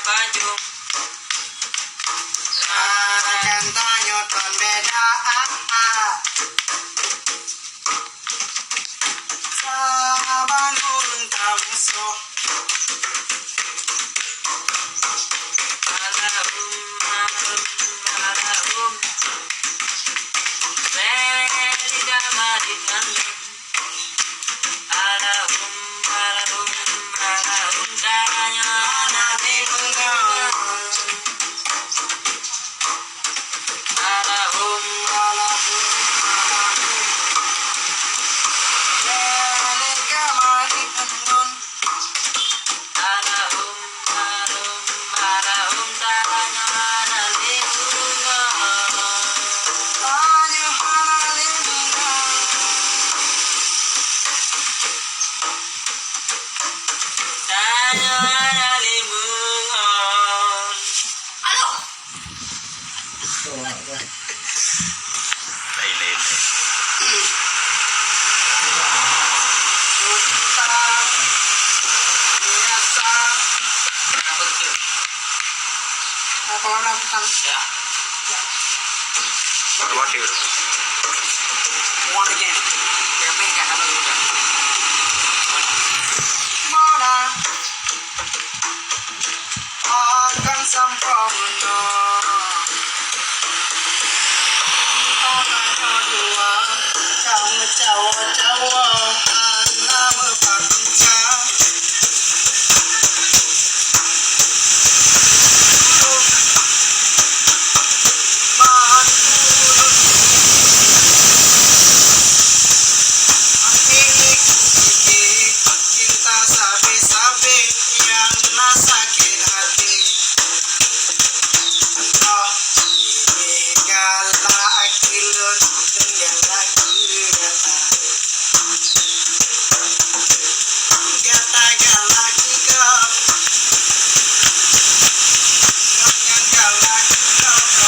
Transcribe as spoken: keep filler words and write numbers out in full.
Pajoh. Rakan tanyoe kon beda. Saban ureueng ka musoh. Alahum, alahum, alahum. Bèk lidah marit ngon lôn. Alahum, alahum, alahum, tanyoe hana lé meungon. Alahum, alahum, alahum. Lé ka marit ngon lôn. Alahum, alahum, alahum, tanyoe hana lé meungon. Tanyoe hana lé meungon. Tanyoe hana lé meungon. Aloh! Lain, lain, lain. Apa betul? Apa orang bukan? Ya. What, what do you? One again. Mana? Akan sampoe meunoe. Tanyoe dua, kamoe cawoe-cawoe, hana meupakunca. Cinta sabe-sabe nyang na sakét hati. Oh, ini galak lôn, galak gata. Gata galak gob. Gobnyan galak gob.